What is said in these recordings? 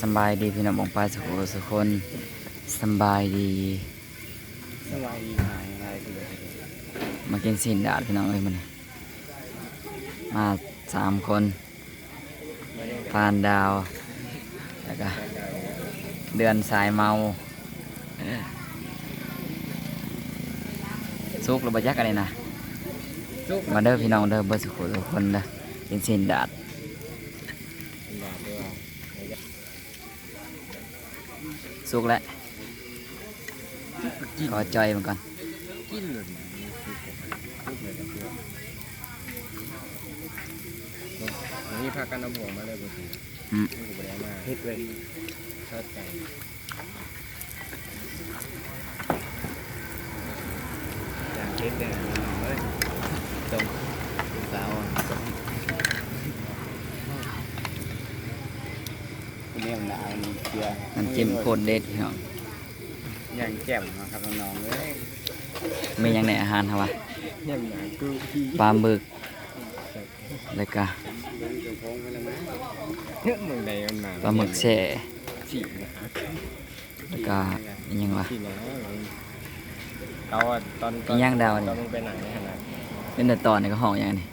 ສຳບາຍດີພີ່ນ້ອງປ້ອງປາຍສຸຂູສຸຄົນ ສຳບາຍດີ ສະບາຍດີ ມາກິນຊີ້ນດາດພີ່ນ້ອງເອີຍ ມື້ນີ້ມາສາມຄົນ ປານດາວ ແລ້ວກະເດືອນສາຍເມົາ. ສຸກແລ້ວບໍ່ຈັກອັນນີ້ນະ. ສຸກ ມາເດີພີ່ນ້ອງເດີ ເບິດສຸຂູສຸຄົນເດີ ກິນຊີ້ນດາດ. ສຸກແລ້ວ ຂໍຈ່ອຍມັນກ່ອນ. ກິນໂລດ ສຸກ ສຸກເລີຍ ມີພາກັນເອົາບ່ວງມາເລີຍບໍ່ຖືກ. ອືມ ມັນກໍບໍ່ໄດ້ເອົາມາ ເຮັດເລີຍ ເຂົ້າໃຈ. ຢ່າງເຮັດເດີນ້ອງເອີຍ ຕົງສາວ ແນວໜາວນີ້ເກືອ ນ້ຳຈິ້ມໂຄດເດັດພີ່ນ້ອງ. ຢ່າງແຈ່ມເນາະຄັບນ້ອງເອີຍ. ມີຫຍັງແດ່ອາຫານເຮົາວະ? ຢ່າງໜາວ ປາໝຶກ ແລ້ວກະ ເບິ່ງເຈົ້າຂອງເພິ່ນລະມາ ເບິ່ງໃດມັນມາ ປາໝຶກແຊ່ ຊີ້ນ ແລ້ວກະອີ່ຫຍັງວະ? ຊີ້ນ ເອົາຕອນ ອີ່ຫຍັງດາວນີ້ ຕອນມັນໄປໜັງໃນຫັ້ນນະ ເປັນແຕ່ຕອນນີ້ກໍຮ້ອງຫຍັງນີ້?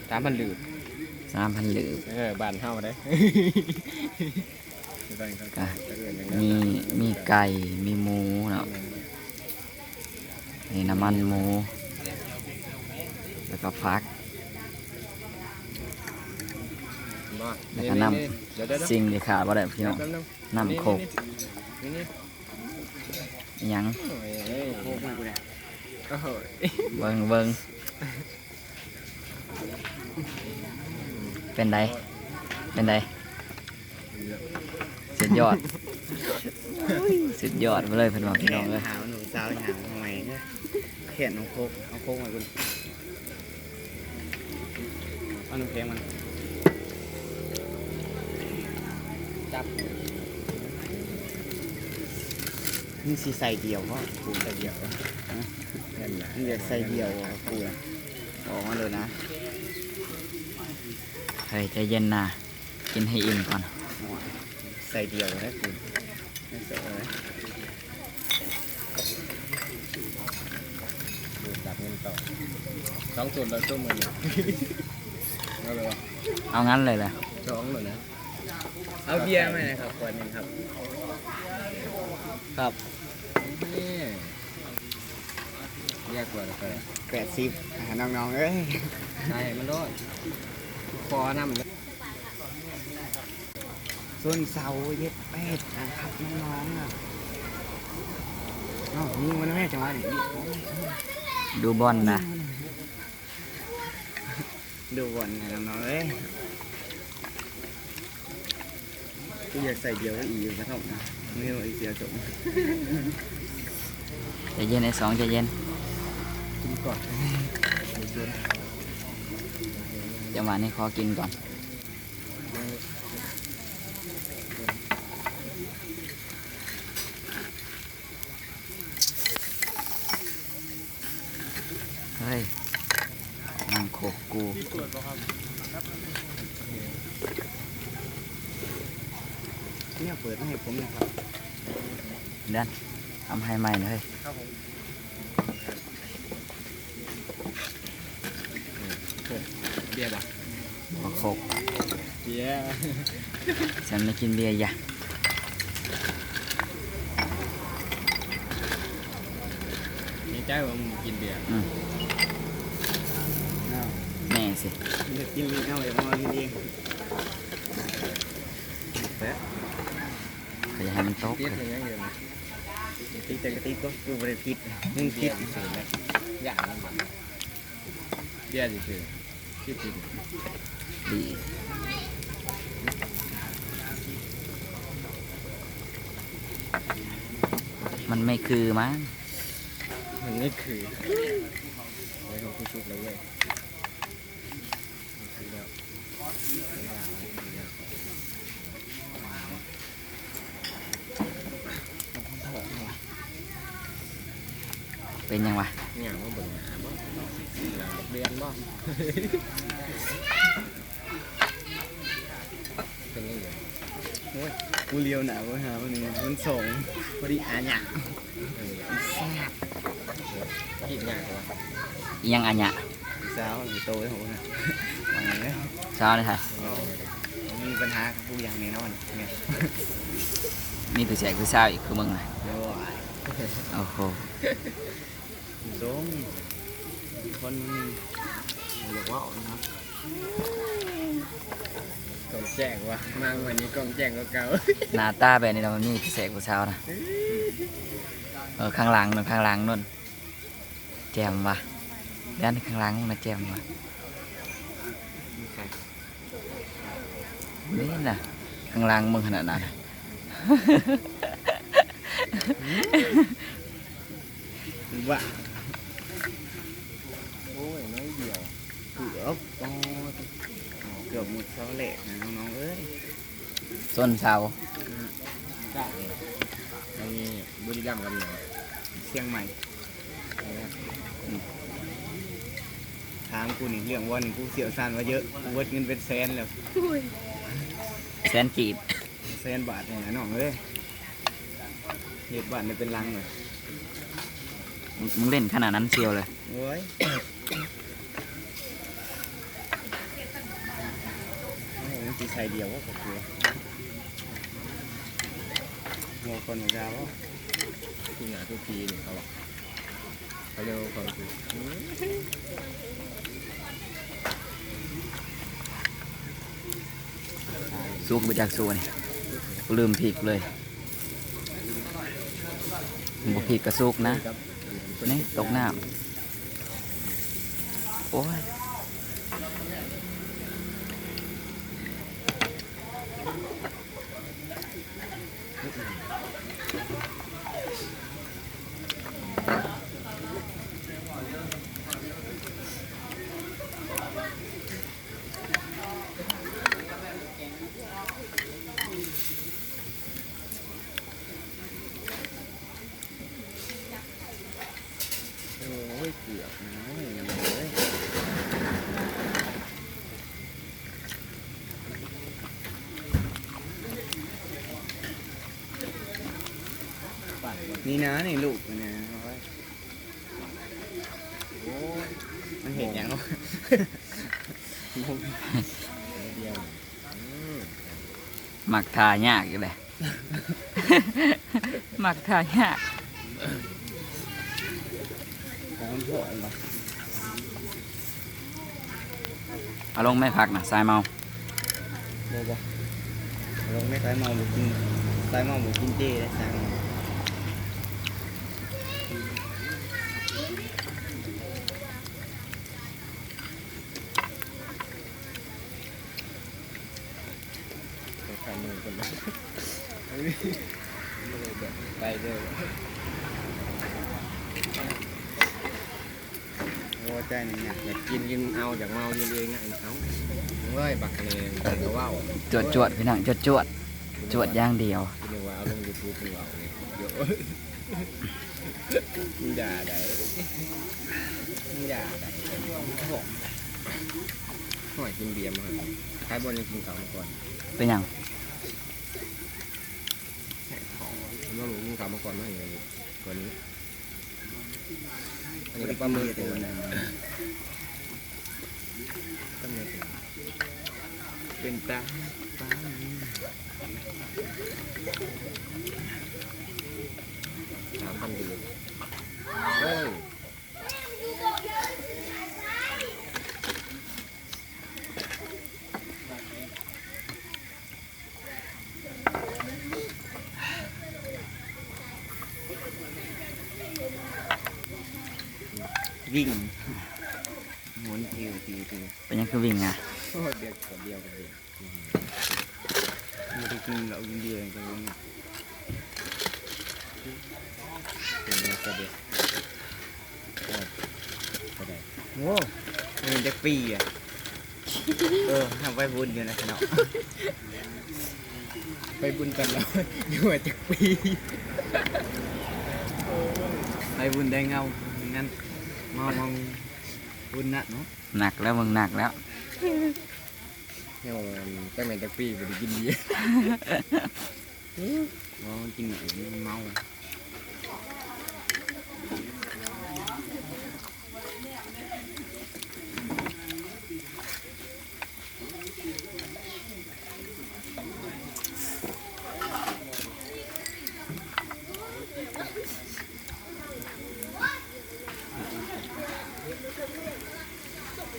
ສາມພັນລືບ ສາມພັນລືບ ເອີ ບ້ານເຮົາເດ້. ກະມີ ມີໄກ່ ມີໝູເນາະ ນີ້ນ້ຳມັນໝູ ແລ້ວກະຜັກ ແລ້ວກະນ້ຳ ສິ່ງທີ່ຂາດບໍ່ໄດ້ພີ່ນ້ອງ ນ້ຳໂຄກ ອີ່ຫຍັງ ເບິ່ງ ເບິ່ງ. ເປັນໃດ ເປັນໃດ ສຸດຍອດ ສຸດຍອດໄປເລີຍເພິ່ນວ່າພີ່ນ້ອງເອີຍ. ຫາໜຸ່ມສາວຫາຫອຍ ແຂນເອົາໂຄກ ເອົາໂຄກມາພຸ້ນ ເອົານ້ຳແຂງມາ ຈັບ ມຶງຊິໃສ່ດຽວບໍ່? ກູໃສ່ດຽວ ມຶງຢາກໃສ່ດຽວບໍ່? ກູນະ ອອກມາໂລດນະ. ເຮີ້ຍ ໃຈເຢັນນະ ກິນໃຫ້ອີ່ມກ່ອນ ໃສ່ດຽວນະກູ ໃຫ້ໂຕເລີຍ. ດູດດັບເງິນຕໍ່ ສອງໂຕແລ້ວໂຕມື້ນີ້ ເອົາເລີຍວະ ເອົາງັ້ນເລີຍລະ ສອງໂລດນະ. ເອົາເບຍມາໃຫ້ຂ້ອຍຂວດໜຶ່ງຄັບ ຄັບ ເບຍຂວດລະເທົ່າໃດ? ແປດສິບ ອ່າ ນ້ອງໆເອີຍ ໃສ່ມັນໂລດ ຂໍນຳ. ຊົນເສົາເຈັດແປດນະຄັບນ້ອງໆ ເອົ້າ ຍິງມັນແມ່ ຈັງຫວະນີ້ ດູບ່ອນນະ ດູບ່ອນນະນ້ອງໆເອີຍ. ຄືຢາກໃສ່ດຽວກັບອີ່ຢູ່ກະທົບນະ ແມ່ນບໍ່ອີ່ເສຍສົມ. ໃຈເຢັນໄອ້ສອງ ໃຈເຢັນ ກິນກ່ອນ ຈັງຫວະນີ້ຂໍກິນກ່ອນ. ເຮີ້ຍ ນັ່ງໂຄກກູ ແນວເປີດມາໃຫ້ຜົມແດ່ຄັບ ເດີນ ເອົາມາໃຫ້ໃໝ່ເລີຍ ຄັບຜົມ. ໂຄກ ເບຍບໍ່? ບໍ່ ໂຄກ ເບຍ ສັນໄດ້ກິນເບຍຢາ ໃນໃຈວ່າມຶງກິນເບຍ ອືມ ແນ່ຊິ ຢາກກິນເບຍເອົາ ຢາກມາກິນເອງ ແປະ ກໍຢ່າໃຫ້ມັນຕົກ ຕິດເລີຍ ຍັງຢູ່ ຕິດແຕ່ກະຕິດກໍ ກູບໍ່ໄດ້ຜິດ ມຶງຜິດ ເບຍຊື່ໆ ຢ່າງນັ້ນ ເບຍຊື່ໆ ຄິດຜິດ ດີ ມັນໄມ່ຄືມັນ ມັນໄມ່ຄື ໄດ້ຂອງຜູ້ຊຸກແລ້ວເວີຍ ມັນຄືແລ້ວ ເປັນຫຍັງວະ? ຫຍັງວ່າເບິ່ງໜ້າບໍ່? ເດືອນບໍ່? ເປັນຫຍັງຢູ່? ໂອ້ຍ ກູລຽວໜ້າບໍ່ຫາ ມື້ນີ້ມັນສອງ ພໍດີອາຍະ ເອີ ແຊບ ເຮັດຫຍັງວະ? ອີຫຍັງອາຍະ? ສາວໂຕເດ້ ສາວເດ້ ມີບັນຫາກັບຜູ້ຢ່າງແນ່ນອນ ມີຜູ້ແຊກຜູ້ສາວອີກຄືມຶງນະ. ໂອ້ຍ ໂອ້ໂຫ ສົງ ຄົນມັນບໍ່ຢາກເວົ້ານະ. ກ້ອງແຈ້ງວ່າ ມາມື້ນີ້ກ້ອງແຈ້ງກວ່າເກົ່າ. ໜ້າຕາແບບນີ້ລະມັນມີຜູ້ແຊກຜູ້ສາວນະ. ເອີ ຂ້າງຫຼັງນັ້ນ ຂ້າງຫຼັງນັ້ນ ແຈ່ມວ່າ ດ້ານຂ້າງຫຼັງມັນນະແຈ່ມວ່າ. ນີ້ນະ ຂ້າງຫຼັງມຶງຫັ້ນນະ ວ່າ ໂອ້ຍ ໜ້ອຍດຽວ ເກືອບ ປອດ ເກືອບໝົດເສົາແຫຼກນະນ້ອງໆເອີຍ. ຊົນເສົາ ອືມ ກະເລີຍ ອັນນີ້ບຸລີລັມກັບຫຍັງ? ຊຽງໃໝ່. ອືມ ຖາມກູນີ້ ເລື່ອງວອນນີ້ ກູຊ່ຽວຊານວ່າເຍີະ ກູເບິດເງິນເປັນແສນແລ້ວ. ໂອ້ຍ ແສນກີບ ແສນບາດນີ້ນະນ້ອງເອີຍ. ເຮັດບ້ານໄດ້ເປັນຫຼັງເລີຍ. ມຶງ ມຶງຫຼິ້ນຂະໜາດນັ້ນສ່ຽວເລີຍ. ໂອ້ຍ ໂອ້ ມັນຊິໃສ່ດຽວບໍ່? ກໍຄືຫົວຄົນມັນຍາວບໍ່? ຄືຫຍັງຄືຜີນີ້ເຂົາວ່າ ເຂົາເລີຍວ່າ ສຸກບໍ່ຈັກສຸກນີ້ ລືມພິກເລີຍ. ບໍ່ພິກກະສຸກນະ. ນີ້ຕົກນ້ຳ. ໂອ້ຍ. ໂອ້ຍ ເກືອບນະນ້ອຍເອີຍ. ນີ້ນະ ນີ້ລູກນີ້ນະ. ໂອ້ຍ ໂອ້ຍ ມັນເຮັດຫຍັງ? ມັກທ່າຍາກຢູ່ເດ້. ມັກທ່າຍາກ. ເອົາລົງແມ່ຜັກນະ ສາຍເມົາ. ບໍ່ ບໍ່ ເອົາລົງແມ່ ສາຍເມົາບໍ່ກິນ ສາຍເມົາບໍ່ກິນເຈເດ້ ສາຍເມົາ. ໄປເດີ ໂອ້ ໃຈນີ້ຢາກ ຢາກກິນ ກິນເອົາ ຢາກເມົາ ກິນເອງ ເອົາ ເວີຍ ບັກນີ້ ເວົ້າ ຈວດໆ ພີ່ນ້ອງ ຈວດໆ ຈວດຢ່າງດຽວ. ຄິດວ່າເອົາລົງຢູທູບ ເວົ້ານີ້ ມຶງຢ່າໄດ໋ ມຶງຢ່າໄດ໋. ໂອ້ຍ ກິນເບຍມາ ໃຜບໍ່ໄດ້ກິນເຂົ້າມາກ່ອນ. ເປັນຫຍັງ? ມາບໍ່ກິນເຂົ້າມາກ່ອນ ມາໃຫ້ກ່ອນນີ້. ອັນນີ້ກໍປາໝຶກ ປາໝຶກ ເປັນຕາ ປາ ສາມພັນກີບ ເອີ. ວິ່ງ ໝູນຕິວໆໆ. ເປັນຫຍັງຄືວິ່ງອະ? ໂອ້ຍ ດຽວກັບ ດຽວກັບ ບໍ່ໄດ້ກິນເຫຼົ້າກິນເບຍຈັກວັນ. ເປັນກະເດັດ ເອີ ກະໄດ້. ໂອ້ ອາຍຸຈັກປີອະ? ເອີ ຫາໄວບຸນຢູ່ນະເນາະ ໄວບຸນຕະຫຼອດ. ອາຍຸຈັກປີ? ໄວບຸນໄດ້ເງົາ ນັ້ນ ເມົາ ເມົາ. ບຸນນະເນາະ ໜັກແລ້ວ ມຶງໜັກແລ້ວ. ແນວ ຈັກແມ່ນຈັກປີບໍ່ໄດ້ກິນເບຍ. ເວົ້າກິນໜ້ອຍມັນເມົາ.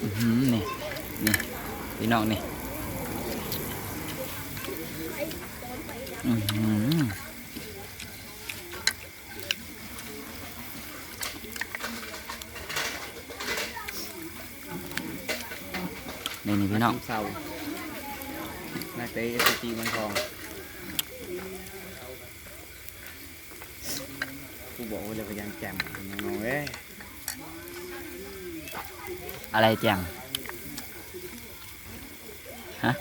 ອື້ຫື ນີ້ ນີ້ ພີ່ນ້ອງ ນີ້ ອື້ຫື. ນີ້ ນີ້ ພີ່ນ້ອງ ເຊົາ ນັກເຕະເອັສຊີຈີ ເມືອງທອງ. ກູບອກວ່າເລີຍວ່າຢ່າງແຈ່ມ ພີ່ນ້ອງເອີຍ. ອະໄລແຈ່ມ ຮະ?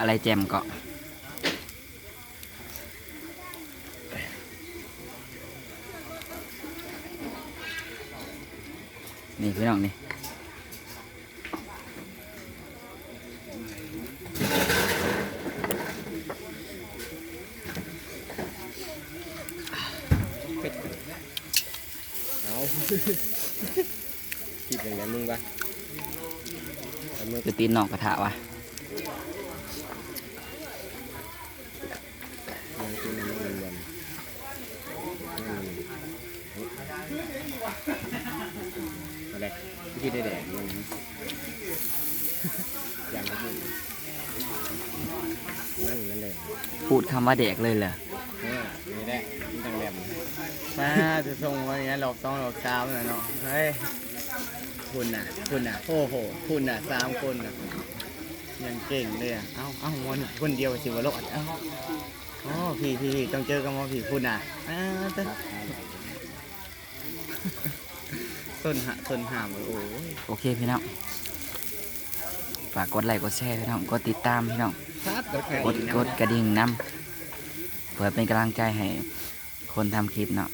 ອະໄລແຈ່ມເກາະ? ນີ້ພີ່ນ້ອງນີ້ ເອົາ ຄິດຈັ່ງໃດມຶງວະ ປາໝຶກ ຄືຕີນນອກກະທະວະ. ຍັງກິນມັນບໍ່ລວມ ອືມ ເອົາແຫຼະ ກິນໄດ້ແດກມັນ ຢ່າງມັນ ມັນເລີຍ ພູດຄຳວ່າແດກເລີຍເຫຼືອ. ເອີ ນີ້ແຫຼະ ມັນຈັ່ງແຫຼມ ມາຈະສົ່ງໄວ້ຮອບສອງຮອບສາມແລ້ວເນາະ ເຮີ້ຍ. ພຸ້ນນະ ພຸ້ນນະ ໂອ້ໂຫ ພຸ້ນນະ ສາມຄົນນະ ຍັງເກັ່ງເລີຍ. ເອົ້າ ເອົ້າ ຄົນດຽວຊິບໍ່ລອດ. ເອົ້າ ອໍ ພີ້ໆ ຕ້ອງເຈີກັນບໍ່ພີ້ ພຸ້ນນະ. ອ້າ ໂຕ ຊົນຫະ ຊົນຫ້າມ ໂອ້ຍ. ໂອເຄພີ່ນ້ອງ ຝາກກົດໄລກ ກົດແຊ ພີ່ນ້ອງ ກົດຕິດຕາມ ພີ່ນ້ອງ ກົດ ກົດກະດິ່ງນຳ ເພື່ອເປັນກຳລັງໃຈໃຫ້ຄົນທຳຄລິບເນາະ.